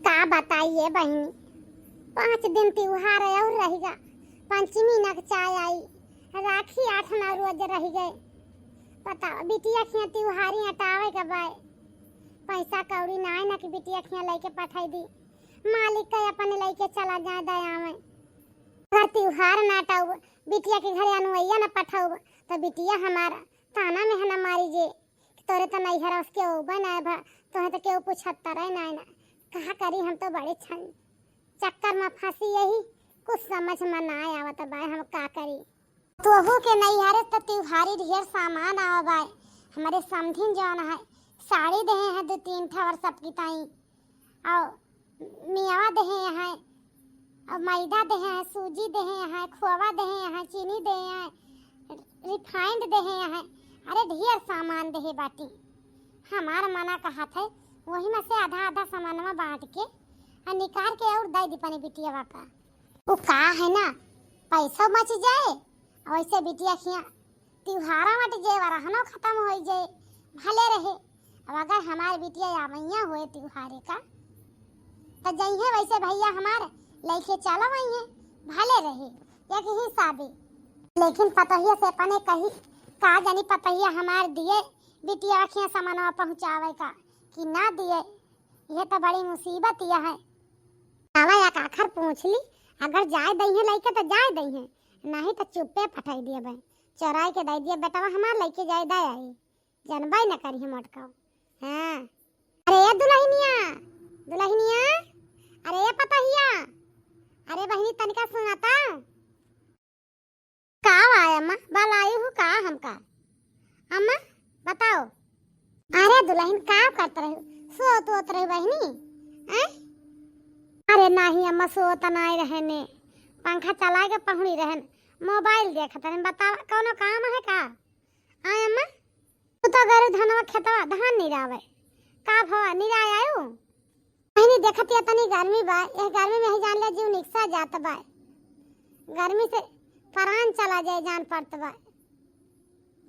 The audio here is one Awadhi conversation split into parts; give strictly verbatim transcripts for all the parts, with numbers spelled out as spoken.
का बताइए बहिनी, पाँच दिन त्योहार और रहिगा, पंचमी नकचाय आई, राखी आठ नौ रोज रहि गए। बताओ, बिटिया खिया त्योहारी अटावे के बाय, पैसा कौड़ी नाय ना कि बिटिया खिया लइके पठाई दी, मालिक के अपने लइके चला जाए दयावे। अगर त्योहार ना अटाउब, बिटिया के घरे अनुवैया ना पठाउब, तो बिटिया हमारा ताना में है ना मारी जे, तोरे तो नैहर उसके ओबे ना भा, तोहे तो केहू पूछत तरे ना ना। कहा करी, हम तो बड़े छन चक्कर में फंसी यही, कुछ समझ में ना आवत बाय, हम का करी। तोहू के नैहरे तो त्योहारी ढेर सामान आवा बाय, हमारे समधिन जौन है, साड़ी देहे हैं दो तीन ठा और सबकी ताई, और मेवा देहे हैं, और मैदा देहे हैं, सूजी देहे हैं, खोवा देहे हैं, चीनी देहे हैं, refined देहे हैं, अरे ढेर सामान देहे बाटी। हमार मना कहत है, वही में से आधा आधा सामानवा बांट के आ निकाल के और दे दी पनी बिटिया बापा। वो का है ना, पैसा बच जाए, और वैसे बिटिया खिया त्योहारा मट जे वरहनो खत्म हो जाए, भले रहे। अब अगर हमार बिटिया आवैया होए त्योहारे का, तो जइहे वैसे भैया हमार लइके चलो वइहे, भले रहे, एक हिसाबे। लेकिन पतोहिया से अपने कही, का जानी पतोहिया हमार दिए बिटिया खिया सामानवा पहुँचावे का कि ना दिए, ये तो बड़ी मुसीबत यह है। आवा एक आखर पूछ ली, अगर जाए दइहे लइके तो जाए दइहे, नहीं तो चुप्पे पठाई दिए बे, चोराई के दे दिए बेटवा हमार लइके जाए दे आई, जनबे न करी हम अटकाओ। हाँ, अरे ए दुलहिनिया, दुलहिनिया, अरे ए पतोहिया, अरे बहिनी तनिका सुनाता। का बा अम्मा, बलायु हूँ का हमका? अम्मा, बताओ। अरे दुलहिन, का करत रहू? सोत वोत रहू बहिनी? हैं? अरे नाही अम्मा, सोत नाय रहने, पंखा चलाए के पहुड़ी रहन, मोबाइल देखत रहन। बतावा, कौनो काम है का? आय अम्मा? तू तो गरु धनवा खेतवा धान निरावे। का भवा निराय आयु? बहिनी देखत या तनी गर्मी बा, यह गर्मी में ही जान ले जीव निकसा जात बा। गर्मी से परान चला जाए जान पड़त बा।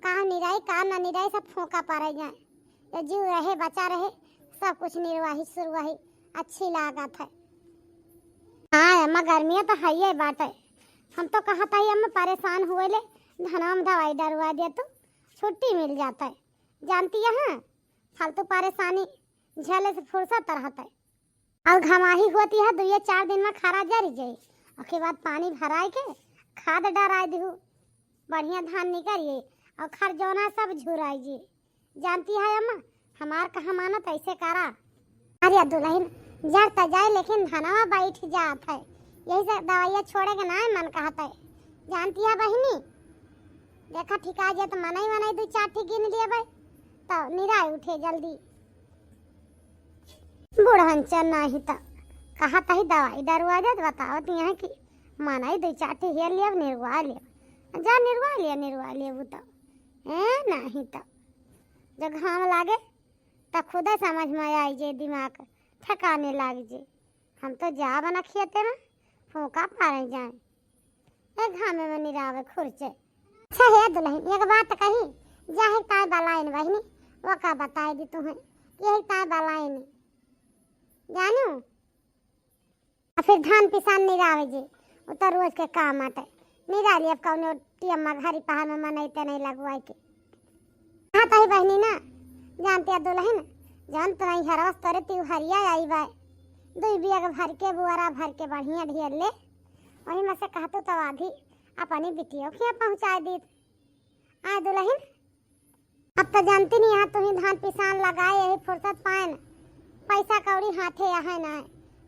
का निराई का ना निराई सब फोंका पड़े जाए। ये जीव रहे बचा रहे सब कुछ निर्वाही सुरवाही अच्छी लागत है। हाँ अम्मा गर्मिया तो है ही बाटे। हम तो कहत है अम्मा परेशान हुए ले धनवा में दवाई डरवा दिया तू छुट्टी मिल जाता है। जानती है, हाँ, फालतू परेशानी झेले से फुर्सत रहत है। और घमाही होती है, दुइये चार दिन में खरा जरी जाई, ओके बाद पानी भराए के खाद डराए दिहू, बढ़िया धान निकरिए और खर जोना सब झुराई जी। जानती है अम्मा, हमार कहा मानत ऐसे करा। अरे दुलहिन, जर त जाए लेकिन धनवा बैठ जात है, यही से दवाइया छोड़े के ना मन कहत है। जानती है बहिनी, देखा ठिका जे त मनई मनई दू चार ठी गिन लेबै, त निराय उठे जल्दी। बुढ़न चन नाही त कहत ही दवाई डरवा देत, बतावत यहाँ कि मनई दू चार ठी हेर लेब, निरवा लेब। जा निरवा ले, निरवा लेबू त। ए, नाही त जब घाम लागे त खुदे समझ में आई जे, दिमाग ठिकाने लाग जे। हम तो जाब ना खेते में, फूंका पारे जाए। ए घामे में निरावे खुरचे। अच्छा हे दुलहिन, एक बात कही, जाहे ताय बलाइन बहिनी, वो का बताए दी तुम्हें, यही ताय बलाइन। जानू? आ फिर धान पिसान निरावे जे, उ तो रोज के काम आटे। निरा लिया कौनो टियम्मा घरी पहाड़ में मनई ते नहीं लगवाए के। हाँ तही बहिनी ना, जानते आ दुलहिन, जौन तुम्हारी हरवस तोरे तिउहरिया आई बाय, दुई बिया के भर के, बुआरा भर के बढ़िया ढेर ले, वही में से कहतू तो आधी अपनी बिटियों के यहाँ पहुँचाए दीत। आय दुलहिन, अब तो जानती नहीं, यहाँ तुही धान पिसान लगाए, यही फुर्सत पाएन, पैसा कौड़ी हाथे आहे ना है।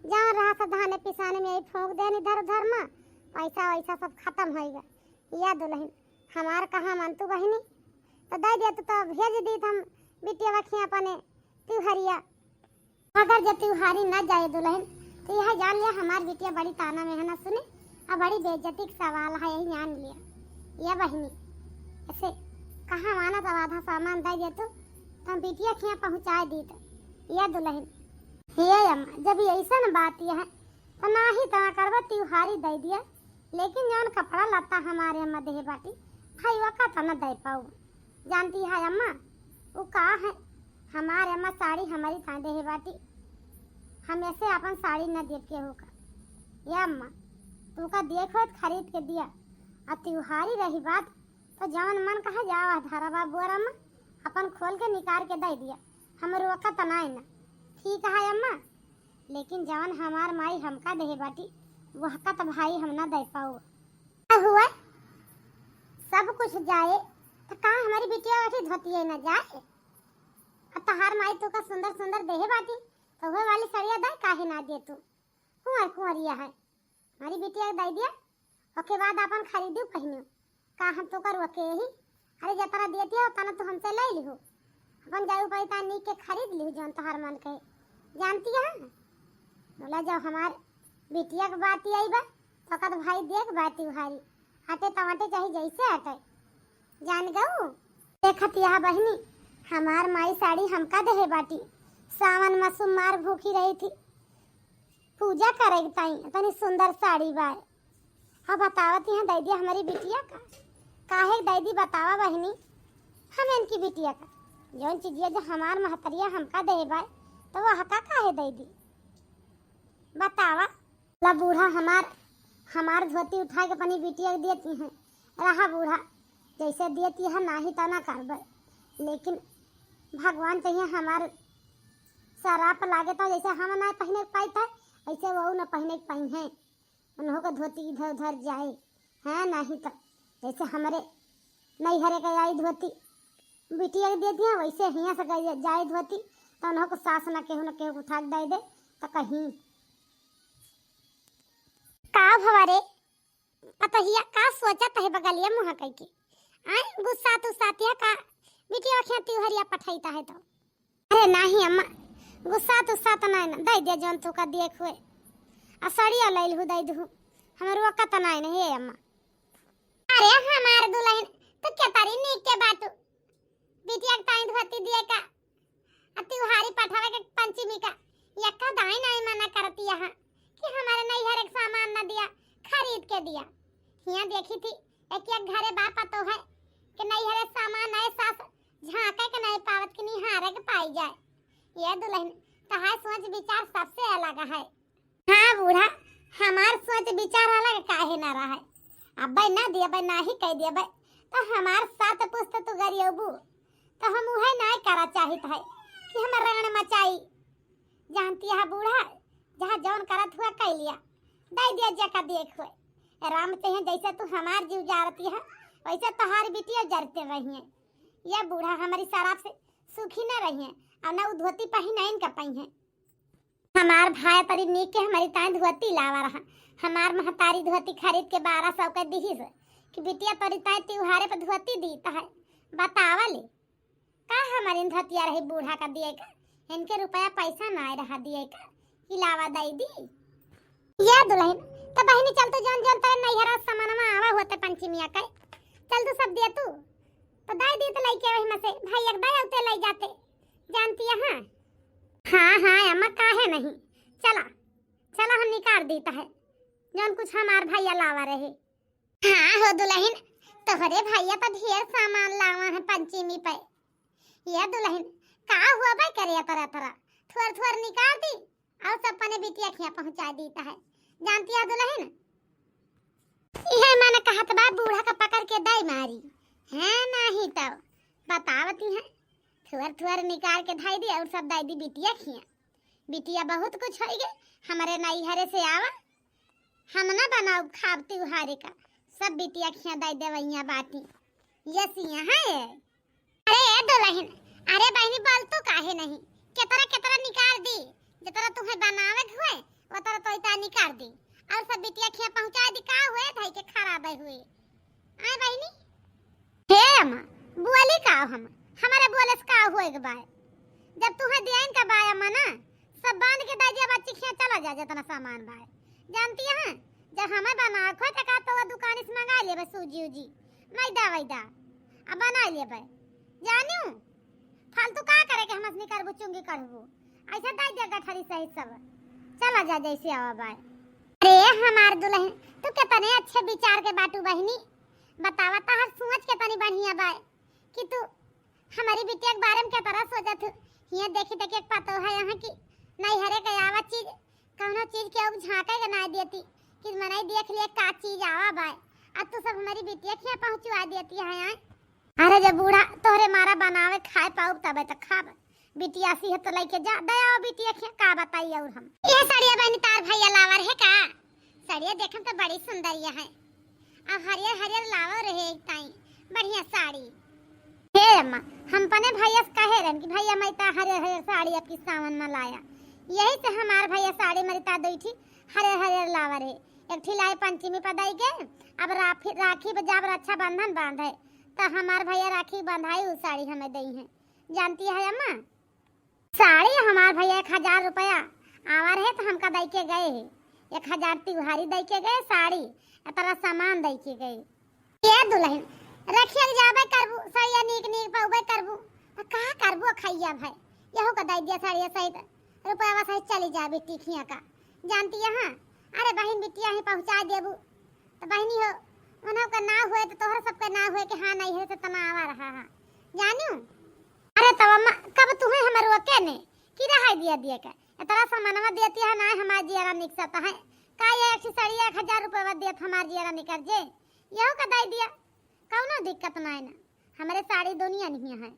जौन रहा सब धाने पिसाने में यही फूंक देन इधर उधर में, पैसा वैसा सब खत्म होइगा। या दुलहिन, हमार कहाँ मानतू बहिनी, तो दे दे तो, तो भेज दीत हम बिटिया बखिया अपने तिउहरिया। अगर जे तिउहारी न जाए दुलहिन, तो यह जान लिया हमार बिटिया बड़ी ताना में है ना सुने, और बड़ी बेइज्जती के सवाल है, यही जान लिया। या बहिनी, ऐसे कहाँ माना तब आधा सामान दे दे तू, तो हम बिटिया खिया पहुँचाए दीत। या दुलहिन, हे अम्मा, जब ये ऐसा न बात यह है, तो ना ही तना करबा तिउहारी दे दिया, लेकिन जौन कपड़ा लत्ता हमारे अम्मा देहे बाटी, भाई वका तना दे पाऊ। जानती है अम्मा, उ का है, हमारे अम्मा साड़ी हमारी ताई देहे बाटी, हम ऐसे अपन साड़ी न देब केहू का। या अम्मा, तू का देख होत खरीद के दिया। आ त्योहारी रही बात, तो जवन मन कहा जावा धरा बा बोरा में, अपन खोल के निकाल के दे दिया। हम रोकत नाई ना। ठीक है अम्मा, लेकिन जवन हमार माई हमका देहे बाटी, वहका त भाई हम ना दे पाऊ। का हुआ? सब कुछ जाए, तो का हमारी बिटिया बैठी धोती है ना जाए? आ तहार माई तू का सुंदर सुंदर देहे बाटी, तो वह वाली सड़िया दे काहे ना दे तू? कुंवर कुंवरिया है, हमारी बिटिया के दे दिया, ओके बाद अपन खरीदू पहनू। का हम तो कर वके ही? अरे जतरा देती है, उतना तो हमसे ले लिहो। अपन जाऊ पैसा नीक के खरीद लिहो, जौन तोहार मन कहे। जानती है? बोला, जब हमार बिटिया के बात आई बा, तो कद भाई देख बात उहारी। हटे तमाटे चाहे जैसे हटे। जान गऊ? देखत यह बहिनी, हमार माई साड़ी हमका देहे बाटी। सावन में सुमार भूखी रही थी, पूजा करे के ताई, इतनी सुंदर साड़ी बाय। अब बतावत यहाँ दे दिया हमारी बिटिया का। काहे दे दी बतावा बहिनी, हम इनकी बिटिया का। जौन चीजिया जो हमार महतरिया हमका देहे बाय, तो वह का काहे दे दी? बतावा। ला बूढ़ा हमार, हमार धोती उठा के अपनी बिटिया के देती हैं। रहा बूढ़ा, जैसे देती है नाही तो ना करबे, लेकिन भगवान चाहिए हमार सराप लागे तो जैसे हम ना पहने के पाई था, ऐसे वो ना पहने के पाई हैं। उन्हों का धोती इधर उधर जाए, हैं, नाही तो जैसे हमरे नैहरे के आई धोती बिटिया के देती हैं, वैसे हियाँ से गई जाए धोती, तो उन्हों को सास ना केहू ना केहू उठा के दे दे, तो कहीं का भवा रे, पतहिया का सोचत है बगलिया मुँह कइके? आय, गुस्सा तू सातिया का बिटिया खिया तिवहरिया पठाईता है तो। अरे नाही अम्मा, गुस्सा तुस्सा तो नाही ना, दे दे जौन तू का दिए हुए। आ सड़िया लैल हूँ दे दू, हमर वका तो नाही ना, हे अम्मा। अरे हमार दुल्हन, तू के तारी नीक के बाटू, बिटिया के ताई धोती दिए का, आ तिवहारी पठावे के पंचमी का, यक्का दाई नाही मना करती यहाँ कि हमारे नैहर एक सामान न दिया, खरीद के दिया। हियाँ देखी थी, एक एक घरे बाप तो है कि नैहरे सामान है, सास झांके के नहीं पावत कि निहारे के पाई जाए। ये दुल्हन, तहार सोच विचार सबसे अलग है। हाँ बूढ़ा, हमार सोच विचार अलग काहे ना रहे। अबे ना दियबे, नाही कह दियबे, तो हमार सात पुस्त तू गरियबू, तो हम उहे नाय करा चाहित है कि हम राण मचाई। जानती है बूढ़ा, जहाँ जौन करत हुआ कह लिया, दे दिया जेका देख हुए। राम चाहिए जैसे तू हमार जीव जारती है, वैसे तोहार बिटिया जरते रही है। ये बूढ़ा हमारी शराब से सुखी न रही है, और न उ धोती पहिनाइन का पाई है। हमार भाई तरी नीक के हमारी ताई धोती लावा रहा, हमार महतारी धोती खरीद के बारह सौ के दिहिस कि बिटिया तोरी ताई तिवहारे पे धोती दीत है। बतावा ले, का हमार इन धोतिया रही बूढ़ा का दिए का, इनके रुपया पैसा ना रहा दिए का, इलावा दे दी। ये दुल्हन, तो बहिनी चल तू जौन जौन तेरे नैहरा सामानमा आवा होते पंचमिया के, चल तू सब दिया तू, तो दे दी तो लइके वही में से, भाई एक दे आते ले जाते, जानती है हाँ। हाँ, हाँ, अम्मा, काहे नहीं? चला, चला, हम निकाल दीता है, जौन कुछ हमार भैया लावा रहे। हाँ हो दुल्हन, तोहरे भैया तो ढेर सामान लावा है पंचमी पे। ये दुल्हन, का हुआ भाई करे तरह तरह, थोर थोर निकाल दी और सब अपने बिटिया खिया पहुँचा दीता है। जानती है दुल्हन, इहे मन कहत बा बूढ़ा का पकड़ के दई मारी। हैं, नाही तो बतावती हैं, थुअर थुअर निकाल के धई दी और सब दई दी बिटिया खिया। बिटिया बहुत कुछ होई गे, हमरे नैहरे से आवा, हम ना बनाउब खाब तिवहारे का, सब बिटिया खिया दई देवैया बाटी। ये सिया है। अरे ए दुल्हन, अरे बहिनी बोल तू काहे नहीं? केतरा केतरा निकाल दी, जेतरा तुम्हें बनावे के हुए, ओतरा तो इतना निकाल दी। और सब बिटिया खिया पहुँचा दी, का हुए धई के खराब हुए। आए बहिनी? हे अम्मा, बोली का हम? हमारे बोले से का हुए के बाय? जब तुम्हें दियाइन का बाय अम्मा ना, सब बांध के दे दिया बच्ची खिया चला जा जितना सामान बाय। जानती हैं, जब हमें बनावे के होय, तो का तो वो दुकान से मंगा लेबे सूजी उजी, मैदा वैदा, आ बना लेबे। जानियो, फालतू का करे के हमस निकरबू चुंगी करबू, ऐसे दे दे गठरी सहित सब, चला जा जैसे आवा बाय। अरे हमार दुल्हन, तू कितने अच्छे विचार के बाटू बहिनी, बतावा तहर सोच कितनी बढ़िया बाय कि तू हमारी बिटिया के बारे में क्या तरह सोचत हो? हियाँ देखी देखी एक पतो है यहाँ की नैहरे के आवा चीज, कौनो चीज के अब झांके के ना देती कि मनई देख लिए का चीज आवा बाय। अब तू सब हमारी बिटिया के यहाँ पहुँचवा देती है, आय। अरे जब बूढ़ा तोहरे मारा बनावे खाए पाउब तबे तो खाब। बिटिया सी है तो लइके जा, दया हो बिटिया के का बताई और हम। ये साड़िया बहनी तार भैया लावर है का? साड़िया देखम तो बड़ी सुंदर यह है। अब हरियर हरियर लावर रहे एक ताई, बढ़िया साड़ी। हे अम्मा, हम पने भैया से कहे रहन कि भैया मैं ता हरियर हरियर साड़ी आपकी सावन में लाया। यही से हमार भैया साड़ी मरी ता दो ठी हरियर हरियर लावर है। एक ठी लाई पंचमी पर दई के, अब राखी, राखी पर जब रक्षाबंधन बांधे तो हमार भैया राखी बंधाई उ साड़ी हमें दई है। जानती है अम्मा, साड़ी हमार भैया एक हजार रुपया आवर है तो हमका दई के गए है। एक हजार तिउहारी दई के गए साड़ी, इतना सामान दई के गए। ये दुल्हन, रखिया के जाबे करबू, साड़िया नीक नीक पउबे करबू, तो का करबू खैया भाई? यहू का दई दिया साड़िया सहित, रुपया सहित चली जा बिटिया का। जानती है हाँ? अरे बहन बिटिया ही पहुँचा देबू, तो बहनी हो, उन्हों का ना हुए तो तोहरा सबका ना हुए कि हाँ नहीं है तो तनावा रहा है। जानू? अरे तब अम्मा, कब तुम्हें हमर रोके ने कि रहाई दिया दिए के? इतना सामानवा देती है ना, हमार जियरा निकसत है। का ये एक ठे साड़िया एक हजार रुपया देत हमार जियरा निकर जे, यहू का दई दिया, कौनो दिक्कत नाय ना। हमरे साड़ी दुनिया नहीं है,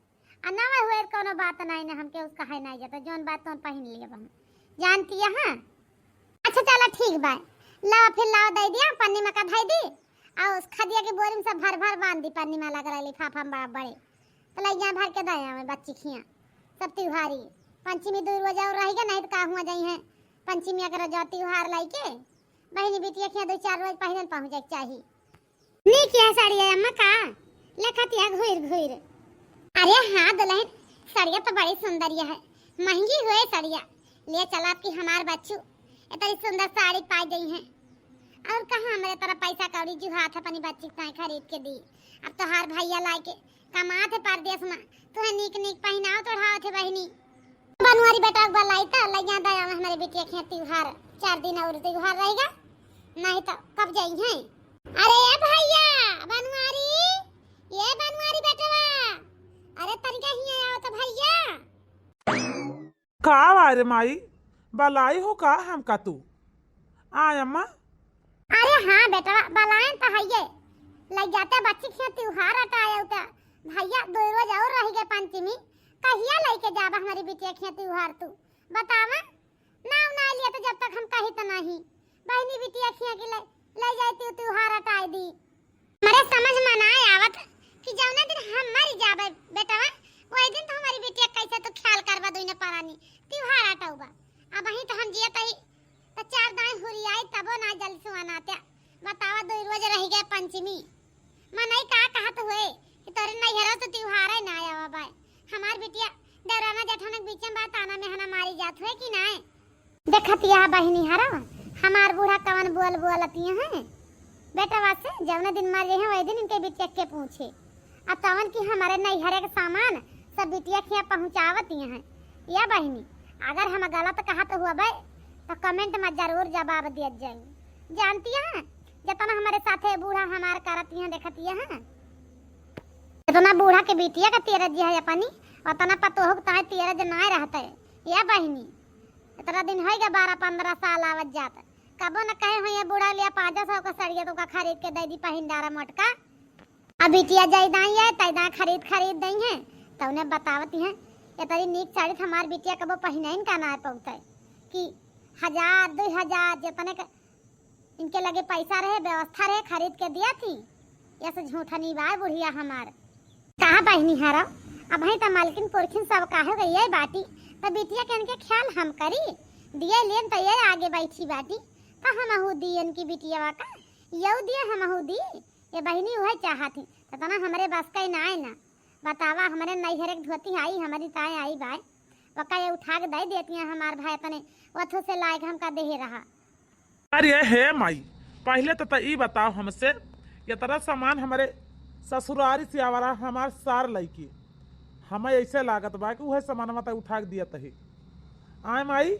आ नवा हुए कौनो बात नाय ना, हमके उसका है नाय जाता, जौन बात तौन पहिन लिया हम। जानती है हाँ? अच्छा चला ठीक बा, लावा फिर लावा दई दिया, पन्नी में का धई दी, आ उस खदिया के बोरी में सब भर भर बांध दी, पन्नी में लग रहा लिफाफा में बड़ा बड़े। तो लइया भर के दे आवे बच्ची खिया। सब तिउहारी, पंचमी दुइ रोज और रहिगे, नहीं तो का हुआ जाई है। पंचमी अगर जो तिउहार लाई के, बहिनी बिटिया खिया दुइ चार रोज पहिले पहुँचे के चाही। नीक यह साड़ी है अम्मा का? लेखत यह घुर घुर। अरे हाँ दुल्हन, साड़िया तो बड़ी सुंदर यह है, महंगी हुए साड़िया। ले चला आपकी हमार बच्चू, इतनी सुंदर साड़ी पाई गई है। और कहाँ हमरे तरह पैसा कौड़ी जुहात है अपनी बच्ची ताई खरीद के दी। अब तोहार भैया लाए के कमात है परदेस में, तुहे नीक नीक पहिनावत ओढ़ावत है बहिनी। बनवारी बेटा एक बार लाई त लइया दया में हमरे बिटिया के तिउहार, चार दिन और तिउहार रहेगा, नहीं तो कब जाई है। अरे ए भैया बनवारी, ये बनवारी बेटवा, अरे तनिका हिया आओ तो भैया। का बा रे माई, बलाई हो का हमका तू? आय अम्मा। अरे हाँ बेटवा, बलायन त हइये। लइ जाते बच्ची के तिउहार अटाए उते। भैया, दुइ रोज और रहि गए पंचमी। कहिया लइके जाबा हमरी बिटिया के तिउहार तू? बतावा। नाव ना लिया तो जब तक हम कही त नहीं। बहिनी बिटिया खिया के ले, ले जाए तू तिउहार अटाए दी। हमरे समझ में ना आवत कि जौने दिन हम मर जाबे बेटवा, वही दिन तो हमरी बिटिया कैसे तू ख्याल करबा दुइने परानी, तिउहार अटौबा। अबहीं तो हम जियत ही तो चार दाई हुरियाई तबो ना जल सुअनात्या। बतावा दुइ रोज रहि गए पंचमी। मनई का कहत हुए कि तोरे नैहरा से तिउहार ना आवा बाय। हमार बिटिया देवराना जेठाना के बीच में बा ताना में हना मारी जात हुए कि नाय। देखतिया बहिनी हरा, हमार बूढ़ा कवन बोल बोलतिया हैं। बेटवा से जौने दिन मर जइहें, वही दिन इनके बिटिया के पूछे। अब तवन की हमरे नैहरे के सामान सब बिटिया के यहाँ पहुँचावतिया हैं। या बहिनी, अगर हम गलत कहत हुआ बे, तो comment में जरूर जवाब दिया जाए। जानतिया हैं, जितना हमरे साथे बूढ़ा हमार करतिया हैं, देखतिया हैं। जितना बूढ़ा के बिटिया का तेरज है अपनी, उतना पतोह के ताई तेरज नाय रहते। या बहिनी, इतना दिन होइगा, बारह पन्द्रह साल आवत जात। कबो न कहे हो ये बूढ़ा लिया पाँच सौ का सड़िया तो का खरीद के दे दी पहिन डारा मोटका। अब बिटिया जाई दाई है, तई दाई खरीद खरीद दई है, तौने बतावती हैं। ये तरी नीक साड़ी तो हमार बिटिया कबो पहिनइन का ना पौते कि हजार, दुइ हजार, जितने के इनके लगे पैसा रहे, व्यवस्था रहे, खरीद के दिया थी। ये से झूठनी बाय बुढ़िया हमार। कहा बहिनी हरा, अबहीं त मालकिन पुरखिन सब काहे गई बाटी, त बिटिया के इनके ख्याल हम करी। दिए लेन त ये आगे बैठी बाटी, त हमहू दियन की बिटिया का, यऊ दिए हमहू दी। ये बहिनी उहे चाहत ही, त तना हमरे बस का ही ना है ना। बतावा, हमरे नैहरे के धोती आई, हमरी ताए आई बाय, वका ये उठा के दे देती हैं हमार भाई, तने वथो से लाए के हमका देहे रहा। अरे हे माई, पहिले त, त ई बताओ हमसे, ये तरह सामान हमरे ससुरारी से आवारा हमार सार लइके, हमें ऐसे लागत बा कि उहे सामानवा त उठा के दिया तही। आय माई।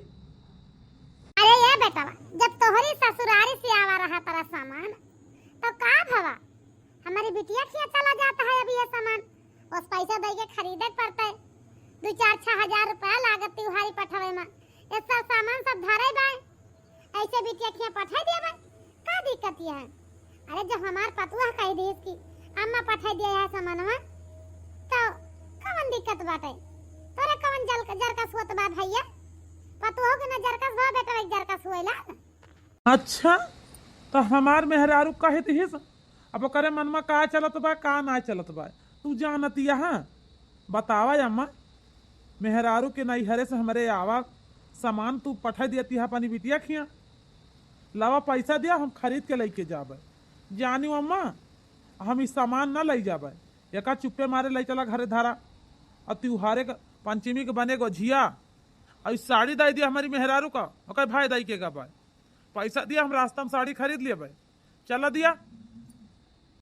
अरे ये बेटवा, जब तोहरी ससुरारी से आवा रहा तारा सामान, तो का भवा? हमारी बिटिया खिया चला जाता है अभी ये सामान, उस पैसा दे के खरीदे के पड़ता है। दो चार छह हजार रुपया लागत तिउहारी पठवे में, ये सब सामान सब धरे बाय, ऐसे बिटिया खिया पठाई दिया बाय, का दिक्कत ये है? अरे, जब हमार पतुआ कह दिस कि अम्मा पठाई दिया है सामानवा, तो कवन दिक्कत बाटे? तोरे कवन जल-, जरकस होत बा भैया? पतुआ के ना जरकस बा, बेटा एक जरकस होएला। अच्छा, तो हमार मेहरारू कह दिस, अब ओकरे मन में का चलत बा, का ना चलत बा, तू जानतिया, हाँ? बतावा अम्मा, मेहरारू के नैहरे से हमरे आवा, सामान तू पठाई दियतिया अपनी बिटिया खिया, लावा पैसा दिया, हम खरीद के लेके जाबे। जानियो अम्मा, हम ई सामान ना ले जाबे, एका चुप्पे मारे ले चला घरे धरा, और त्योहारे का पंचमी के बने गोझिया, और ई साड़ी दे दिया हमारी मेहरारू का, ओकर भाई दाई के का बा, पैसा दिया, हम रास्ता में साड़ी खरीद लेबे। चला दिया।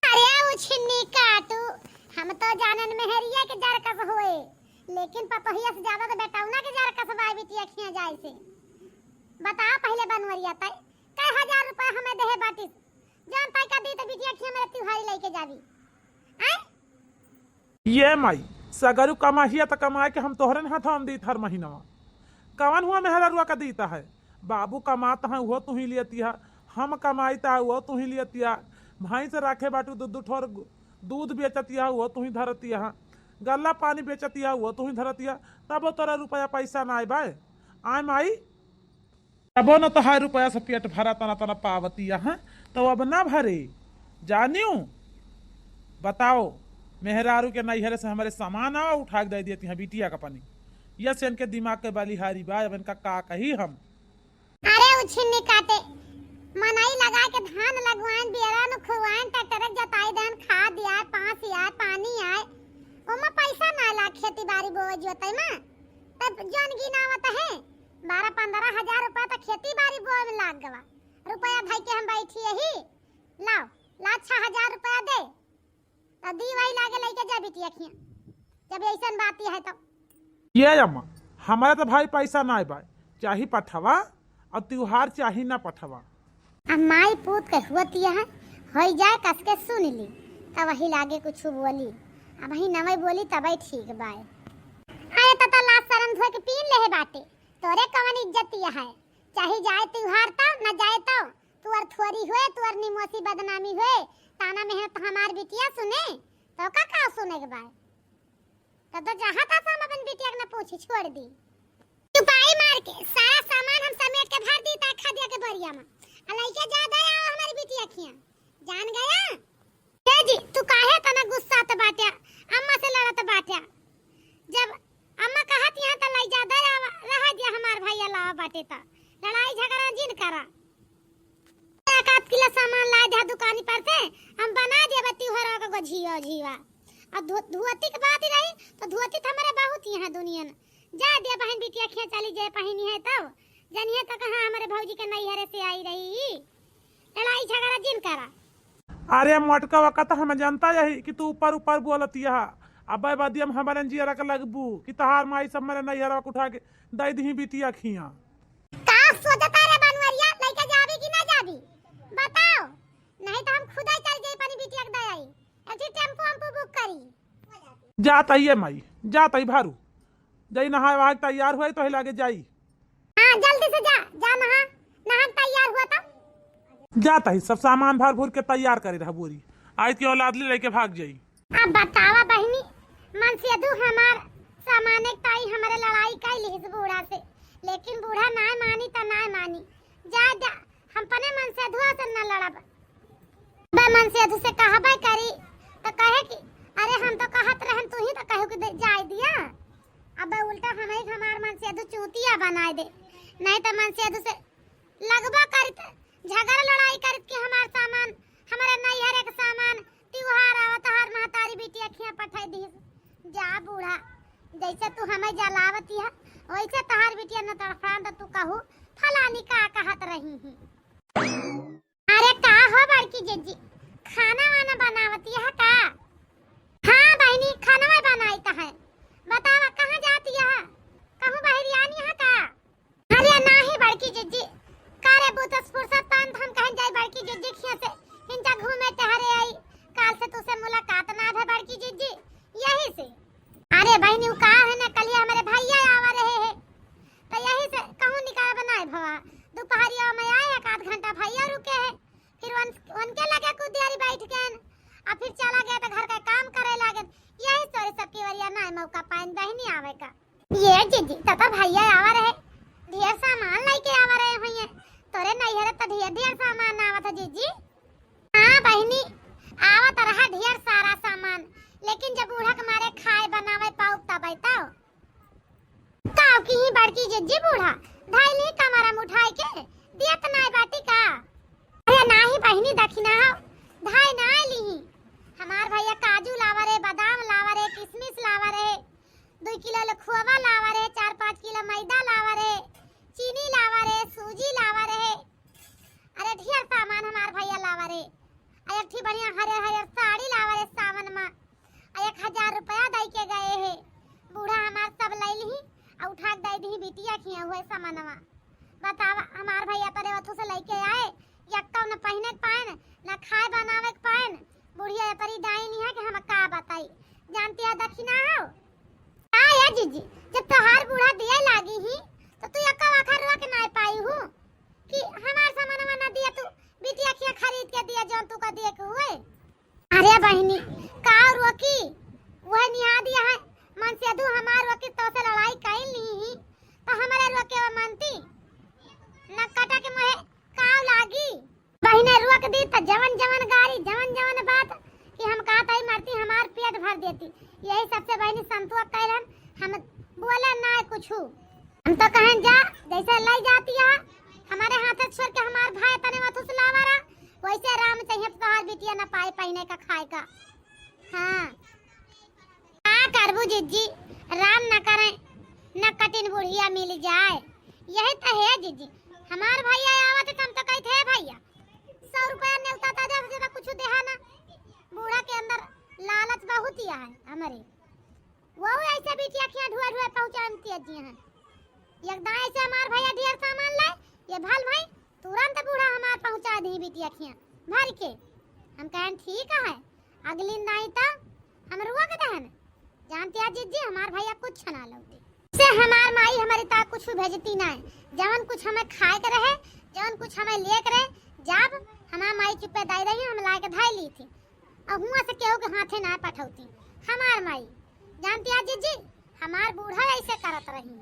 अरे उछिन्नी काटू, हम तो जानन मेहरिया के जरकस होए, लेकिन पतोहिया से ज्यादा तो बेटौना के जरकस बा बिटिया खिया जाए से। बता पहले बनवरिया, तय कई हजार रुपया हमें देहे बाटिस, जौन तय का दी तो बिटिया खिया मेरे तिहारी लेके जाबी। आय? ये माई, सगरू कमाहिया त कमाए के हम तोहरे न हथवा में दीत हर महीनवा। कवन हुआ मेहररुआ का दीता है? बाबू कमात हैं, उहो तू ही लियतिया, हम कमाइत है, उहो तू ही लियतिया, भैंस राखे बाटू, दू दू ठोर दूध बेचतिया, उहो तू ही धरतिया, गल्ला पानी बेचतिया, उहो तू ही धरतिया, तबो तोरा रुपया पैसा ना आए बाय। आय माई, तबो न तोहार रुपया से पेट भरा तना तना पावतिया, हैं? तो अब ना भरे, जानियो? बताओ, मेहरारू के नैहरे से हमरे सामान आवा, उठा के दे देती हैं बिटिया का पानी। यस, इनके दिमाग के बलिहारी बा, अब इनका का कही हम? अरे उछिन्नी काटे, मनई लगा के धान लगवाइन, बियरा नु खुआइन, ट्रैक्टर के जोताई देन, खाद आए, पास आए, पानी आए, ओमा पैसा ना लाग खेती बाड़ी बोए जोतई में, तब जौन गिनावत है, बारह पन्द्रह हजार रुपया तो खेती बाड़ी बोए में लाग गवा। रुपया धई के हम बैठी यही, लाओ, ला छह हजार रुपया दे, तो दी वही लागे लइके जा बिटिया खिया, जब ऐसन बात ही है तो। ये अम्मा, हमारा तो भाई पैसा ना बा, चाही पठवा और त्योहार चाही ना पठवा। अब माई पूत के हुअत यह है, होई जाए कस के सुन ली, तब वही लागे कुछ बोली। अब वही नवई बोली तबई ठीक बाय। अरे तता लाज शरम धोए के पीन लेहे बाटे, तोरे कवन इज्जत यह है? चाहे जाए त्योहार तो न जाए तो, तुअर थोरी हुए, तुअर निमोसी बदनामी हुए, ताना में है तो हमार बिटिया सुने, तो का का सुने के बाय? तब तो जहाँ था हम अपन बिटिया के न पूछी, छोड़ दी। चुपाई मार के सारा सामान हम समेट के भर दी ता खदिया के बोरिया में। आ लइके जा दे आओ हमारी बिटिया खिया। जान गया? ए जी, तू काहे तना गुस्सात बाट्या? अम्मा से लड़त बाट्या। जब अम्मा कहत यहाँ त लई जा दे आवा, रह दिया हमार भैया लावा बाटे त। लड़ाई झगड़ा जिन करा। एक आध किलो सामान लाए दे दुकानी पर से, हम बना देबे त्योहार का गोझिया झीवा। आ धो-, धोती के बात रही, तो धोती तो हमारे बहुत ही है दुनिया में। जा दे बहन बिटिया खिया चली जे पहिनी है तब। जनिए तो कहाँ हमारे भौजी के नैहरे से आई रही। लड़ाई झगड़ा जिन करा। अरे मोटका वका तो हम जानता यही कि तू ऊपर ऊपर बोलत यहा। अबे बदियम हमारे जियरा के लगबू कि तहार माई सब मेरे नैहरा के उठा के दे दही बिटिया खिया। का सोचता रे बनवरिया, लइके जाबी कि ना जाबी? बताओ, नहीं तो हम खुदा चल जाई पानी बिटिया के दे आई। एक ठे टेम्पो अम्पो बुक करी। जात आई ए माई, जात आई भारू। जाई नहाए वहाए के तैयार हुए तो लागे जाई। हाँ, जल्दी से जा, जा नहा, नहा के तैयार हुआ तो। जात आई सब सामान भर भर के तैयार करे रह बोरी। आई के औलाद ले लेके भाग जाई। अब बतावा बहिनी, मनसेधू हमार सामान एक ताई हमरे लड़ाई कई लिहिस बूढ़ा से, लेकिन बूढ़ा नाय मानी त नाय मानी। जा, जा, हम अपने मनसेधुआ से न लड़ब। बे मनसेधू से कहबे करी त कहे कि अरे हम तो कहत रहन, तू ही तो कहू कि दे-, जाए दिया। अब उल्टा हमें हमार मनसेधू चूतिया बनाए दे, नहीं तो मनसेधू से लगबो करित, झगड़ा लड़ाई करित कि हमार सामान, हमारे नैहर के सामान, त्योहार आवत, हर महतारी बिटिया खिया पठाई दिहिस। जा बूढ़ा, जैसे तू हमें जलावती है, वैसे तहार बिटिया न तड़फान त तू कहू, फलानी का कहत रही ही। अरे का हो बड़की जिज्जी, खाना वाना बनावती है का? हाँ बहिनी, खाना बनाई त है। बतावा कहाँ जाती है? कहूँ बहरियानी है का? अरे नाही बड़की जिज्जी, का रे बूतस फुर्सत पान त हम कहें जाई बड़की जिज्जी खिया से हिंचा घूमे टहरे आई। काल से तुसे मुलाकात ना भे बड़की जिज्जी, यही से। अरे बहिनी, उ का है ना, कलिया हमारे भैया आवा रहे हैं, तो यही से कहूँ रुके है, फिर उन, उनके लगे कुछ देरी बैठ गए, और फिर चला गया तो घर का काम करे लागे। यही तोरे सबकी वरिया ना मौका पाइन बहिनी आवे का। ये जीजी, तो, तो भैया आवा रहे, ढेर सामान लेके आवा रहे हुई है। तोरे नैहरे तो ढेर, ढेर सामान आवत है जीजी। हाँ बहिनी, आवत रहा ढेर सारा सामान, लेकिन जब बूढ़ा के मारे खाए बनावे पाउब तब तो। का की ही बड़की जीजी बूढ़ा, धाई ली कमरा में उठाई के, दियत नाय बाटी का? अरे नाही बहिनी, दखिना हो, धाई नाय ली। हमार भैया काजू लावा रे, बादाम लावा रे, किशमिश लावा रे, दुई किलो ले खोवा लावा रे, चार पाँच किलो मैदा लावा रे, चीनी लावा रे, सूजी लावा रे। अरे ढेर सामान हमार भैया लावा रे। आ एक ठी बढ़िया हरियर हरियर साड़ी लावा रे सावन मा। आ एक हजार रुपया दई के गए है। बूढ़ा हमार सब लई लिही, आ उठा के दई दिही बिटिया खिया हुए सामानवा। बतावा, हमार भैया तरे ओथू से लइके आए, यक्का न पहिने के पाएन, न खाए बनावे के पाएन। बुढ़िया एतरी डाइन है कि हम का बताई। जानती है दखिना हो? का या जीजी, जब तोहार बूढ़ा दिए लागी ही, तो तू यक्का आखा रुआ के नाय पाई हूँ कि हमार सामानवा ना दिया तू, बिटिया खिया खरीद के दिया जौन तू का दिए के हुए। अरे बहिनी, का रोकी? वह निहा दिया है, मन से दू हमार रोकी तो से लड़ाई कइल नहीं ही, तो हमारे रोके वो मनती? न कटा के मुहे काव लागी। बहिने रोक दी त जवन जवन गारी, जवन जवन बात कि हम कहत हई मरती हमार पेट भर देती। यही सबसे बहिनी संतुआ कइल हम, हम बोले ना कुछ। हम तो कहन जा, जैसे लई जाती है, हमारे हाथे छोड़ के हमार भाई तने मत फुसलावा रहा, वैसे राम चाहिए तो तोहार बिटिया न पाए पहिने का खाए का। हाँ। का करबू जिज्जी, राम न करे, न कटिन बुढ़िया मिल जाए। यही तो है जिज्जी, हमार भैया आवत है तो हम तो कहते हैं भैया, सौ रुपया नेवता ताजा से ज्यादा कुछ देहा ना। बूढ़ा के अंदर लालच बहुत ही है हमारे। वो ऐसे बिटिया खिया ढुआ ढुआ पहुँचान तिया जी हैं। एक दाएं से हमार भैया ढेर सामान लाए, ये भल भाई तुरंत बूढ़ा हमार पहुँचा दी बिटिया खिया भर के। हम कहन ठीक है, अगली दाई तो हम रुआ के दहन। जानती आज जिज्जी हमार भैया कुछ ना लौटे। से हमार माई हमारी ता कुछ भेजती ना है, जवन कुछ हमें खाए के रहे, जवन कुछ हमें लिए के रहे, जब हमार माई चुप्पे दाई रही हम लाए के धाई ली थी। अब हुआ से केहू के हाथे ना पठौती। हमार माई, जानती आज जिज्जी, हमार बूढ़ा ऐसे करत रही।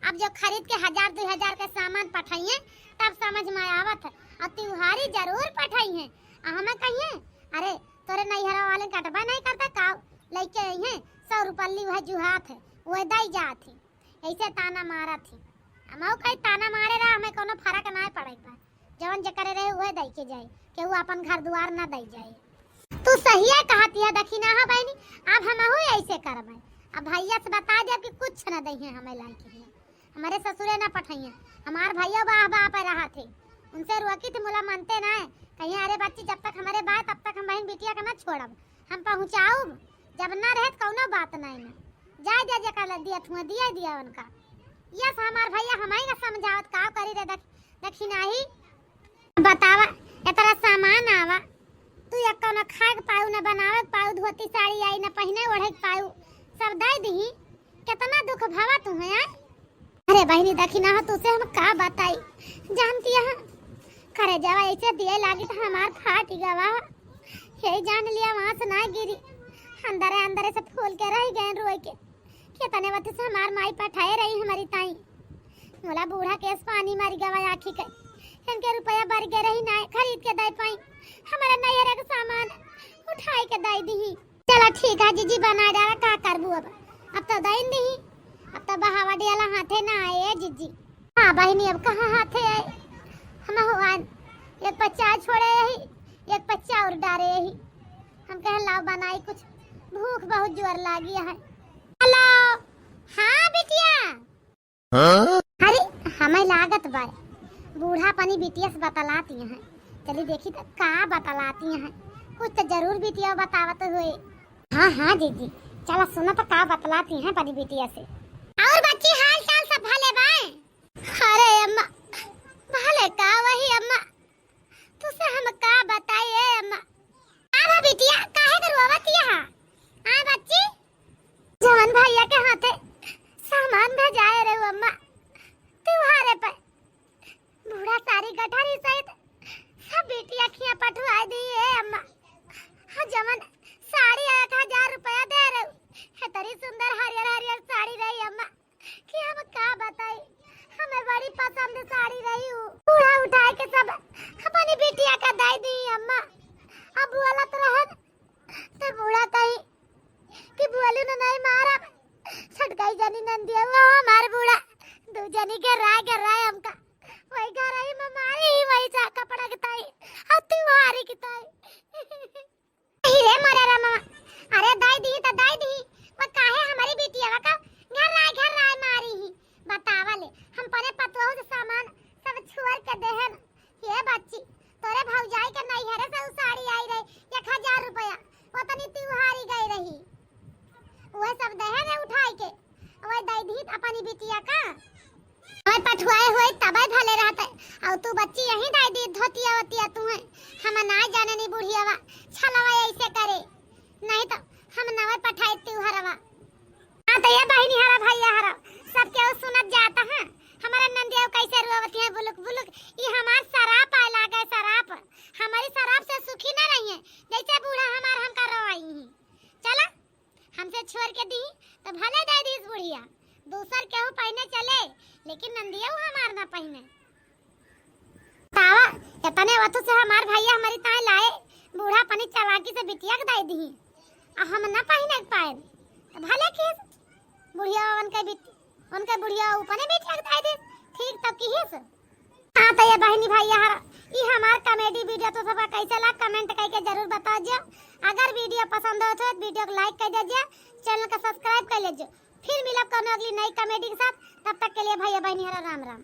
अब जो खरीद के हजार दुई हजार के सामान पठाइए, तब समझ में आवत है। और त्योहारी जरूर पठाइए। आ हमें कहिए, अरे, तोरे नैहरा वाले कटबा नहीं करता का? लइके आई हैं, सौ रुपल्ली वह जुहात है, वह दई जात है। ऐसे ताना मारत ही। हमहू कही ताना मारे रहा, हमें कोनो फर्क ना पड़े बा। जवन जे करे रहे उहे दई के जाए, केहू अपन घर दुआर ना दई जाए। तू सहिए कहती है दखिना, हाँ बहिनी, अब हमहू ऐसे करबे। अब भैया से बता दे कि कुछ ना दई है हमें लाई के लिए, हमारे ससुरे ना पठाइए। हमार भैया बाह बाह पे रहा थे, उनसे रोकी थी मुला मानते ना है। कहिए अरे बच्ची जब तक हमारे बा तब तक हम बहन बिटिया का ना छोड़ब, हम पहुँचाऊब। जब ना रहे त कौनो बात नहीं ना, जाए दे जेकर ले दिया थुआ दिया दिया उनका। यस हमार भैया हमारी का समझावत का करी रे दख-, दखिनाही। बतावा, इतना सामान आवा, तू एक कौनो खाए के पाऊ, ना बनावे के पाऊ, धोती साड़ी आई, ना पहिने ओढ़े के पाऊ, सब दे दिही। कितना दुख भवा तू है, आय? अरे बहिनी, दखिना हो, तुसे हम का बताई, जानती है, करे जावा ऐसे दिए लागी तो हमार फाट गवा। हे जान लिया, वहाँ से ना गिरी, अंदरे अंदरे से फूल के रह गए रोए के। कितने वक्त से हमार माई पठाए रही हमारी ताई, मोला बूढ़ा केस पानी मारी गवा आँखी के, इनके रुपया बर के रही ना खरीद के दे पाई, हमारे नैहरे के सामान उठाई के दे दिही। चला ठीक है जीजी, बना डाला, का करबू अब, अब तो दइन दिही, अब तो बहावा डियाला हाथे ना आए है जीजी। हाँ बहिनी, अब कहाँ हाथे आए, हम हुआन एक पच्चा छोड़े यही, एक पच्चा और डारे यही। हम कहे लाओ बनाई कुछ, भूख बहुत जोर लागी है। हेलो, हाँ बिटिया। हाँ? अरे, हमें लागत बा, बूढ़ा पनी बिटिया से बतलाती हैं। चली देखी तो का बतलाती हैं, कुछ तो जरूर बिटिया बतावत हुए। हाँ, हाँ, जीजी, चला सुना तो का बतलाती हैं पनी बिटिया से। और बच्ची, हाल चाल सब भले बाय? अरे अम्मा, भले का वही अम्मा, तुसे हम का बताई ए अम्मा। का भा बिटिया, काहे के रोवत यहा? हाँ बच्ची, जवन भैया के हाथे सामान भेजाए रहे अम्मा, त्योहारे पे बूढ़ा सारी गठारी सहित हाँ, बिटिया खिया पठवाए दी है अम्मा। हाँ, जवन साड़ी एक हजार रुपया दे रहे, इतनी सुंदर हरियर हरियर साड़ी रही अम्मा, कि हम का बताई, हमें बड़ी पसंद साड़ी रही। उ बूढ़ा उठाए के सब अपनी बिटिया का दे दी अम्मा। अब बोलत रहन तो बूढ़ा कही कि बोलू न नहीं मारब, छटकाई जानी नंदिया, वो हमार बूढ़ा दू जनी के राय के राय हमका वही घर आई में मारी ही वही सा कपड़ा के ताई, अब तू हारी के ताई। अरे मोरे रामा, अरे दाई दी तो दाई दी, वो काहे हमारी बिटिया का घर राय घर राय मारी ही? बतावा ले, हम परे पतोहू से सामान सब छोड़ के देहन। ये बच्ची, तोरे भौजाई के नैहरे से उ साड़ी आई रही एक हजार रुपया, वो तनी त्योहारी गई रही, वह सब देहन उठाई के, वह दाई दी अपनी बिटिया का। वह पठुआए हुए तबे भले रहते, और तू बच्ची यहीं दाई दी धोतिया वतिया तू है, हम ना जाने नी बुढ़ियावा छलवा ऐसे करे, नहीं तो हम नवे पठाई त्योहारवा। हाँ, तो ये बहिनी हरा, भैया हरा, सब केहू सुनत जाता है, हमारा नंदिया कैसे रोवती है बुलुक बुलुक। ई हमार सराप आए लागे, सराप। हमारी सराप से सुखी ना रही है, जैसे बूढ़ा हमार हमका रोवाई ही। चला, हमसे छोड़ के दी, तो भले दे दीस बुढ़िया, दूसर केहू पहने चले, लेकिन नंदिया हमार ना पहने। तावा, इतने वतु से हमार भैया हमारी ताई लाए, बूढ़ा पनी चालाकी से बिटिया के दे दी, आ हम ना पहिने के पाए, तो भले किस बुढ़िया उनके बिट-, उनके बुढ़िया अपने बिटिया के दे दी, ठीक तो किहिस। हाँ, तो ये बहिनी भैया हरा, ई हमार comedy video तो सबका कैसे लाग, comment करके जरूर बता दियो। अगर video पसंद हो तो video को like कर दीजिए, channel का subscribe कर लीजिए। फिर मिलब कोनो अगली नई comedy के साथ, तब तक के लिए भैया बहिनी हरा राम राम।